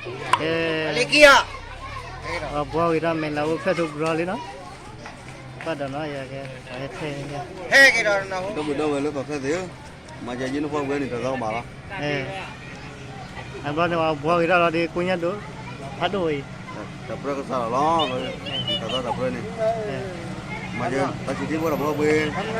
ကဲ, အဘှီဂ့ၤထီၣ်မဲာ်လးအိၣ်ဖျၢၣ်ထူကရီလံနီၤ, ပာ်ဒီးနီၤ ယဟဲထဲ, ဒီပုၢ်ဒီဝဲၢ်လၢကီၢ်ခဲသ့ၣ်ဧၢ, မၤယဲယုနီၢ်ဖီၣ်ဝဲန့ၣ် တသီကမၣ်လီၤ. အဘျီန့ၣ် အဘှီဂ့ၤထီၣ်လီၤဒီး ကိညၢ်ဒိၣ်, ဖးဒိၣ်အံၤ, တပြၢကစၢ်လီၤလီၤ, တသီတပြၢန့ၣ်, မၤယဲတၢ်ဆံးထံဖိတၢ်ဘှီဘှီ တၢ်ဘှီဂ့ၤထီ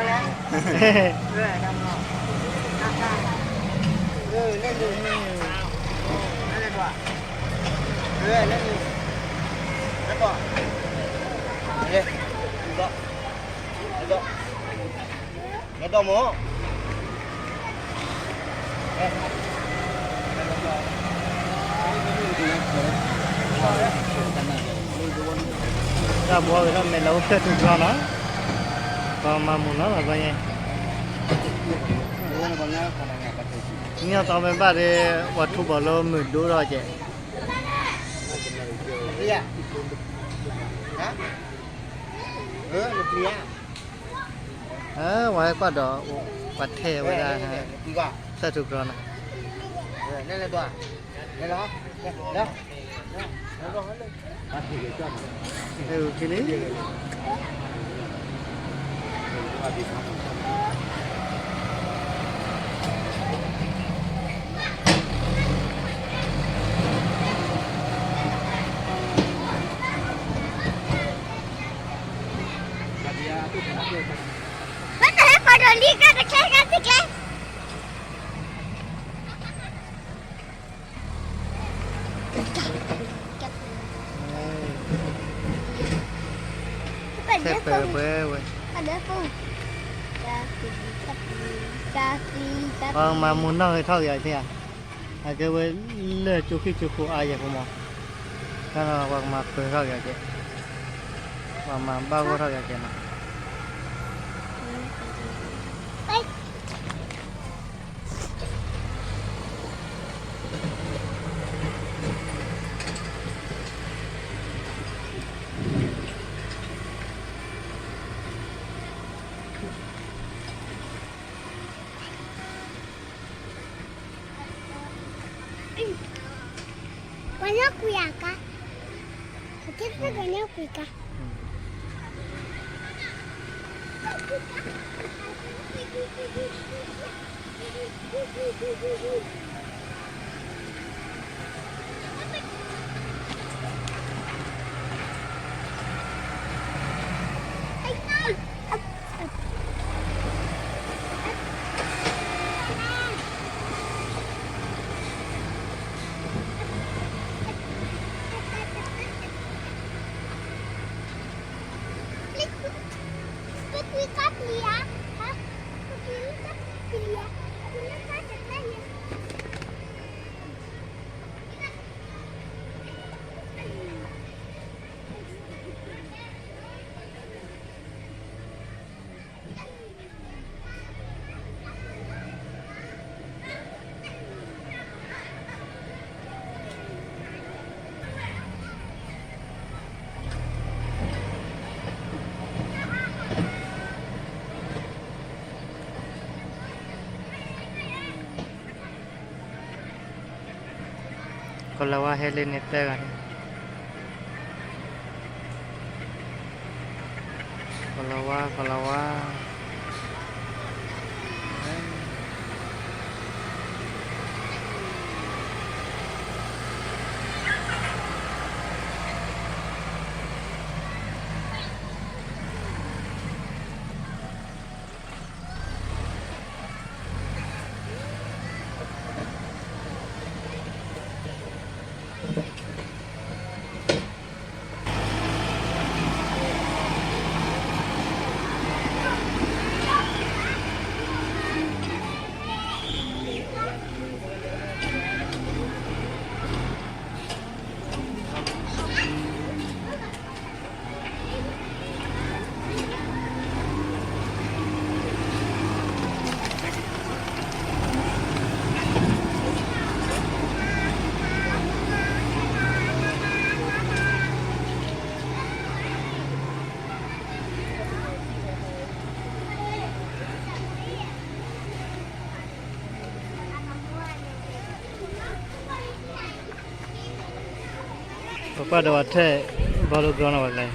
ၣ် မဲာ်လးအိၣ်ဖျၢၣ်ထူကရီနီၤ, ပှၤမၤမုာ်နီၤ ပှၤဘျီညါ, မ့ၢ်အသီမ့ၢ်ဘၣ်ဒီး ပှၤထူဘၣ်လၢမုာ်ဒိၣ်ထီၣ်ကဲး, ပှၤဟဲကွၢ်ဒီး ပှၤထဲဝဲဒၣ် ဖျၢၣ်ထူကရီနီၤ, အဲ, ထဲပၢၤပှဲၤဝဲ, ပှၤမၤမူနီၢ်ဂ့ၤထီၣ်က့ၤအီၤသ့ဧါ, အကဲဝဲလၢၢ်ကၠိခံကၠိခိၣ်အါယဲၢ်ဖိမး, တၢ်ဒီးပှၤကမၤပၢၤထီၣ်က့ၤအီၤကဲ, ပှၤမၤဘၣ်ဂီၢ်ထီၣ်က့ၤအီၤကဲနီၤ. ပှၤညီကွံာ်အကါ, ပကဲပှၤညီကွံာ်ကါ.ကီၤလၤဝါဟဲလၢန့ၣ်သၢဂၤန့ၣ်, ကီၤလၤဝါ ကီၤလၤဝါ. ပှၤဒီးဝဲထဲ Battleground နီၤဝဲလဲၣ်,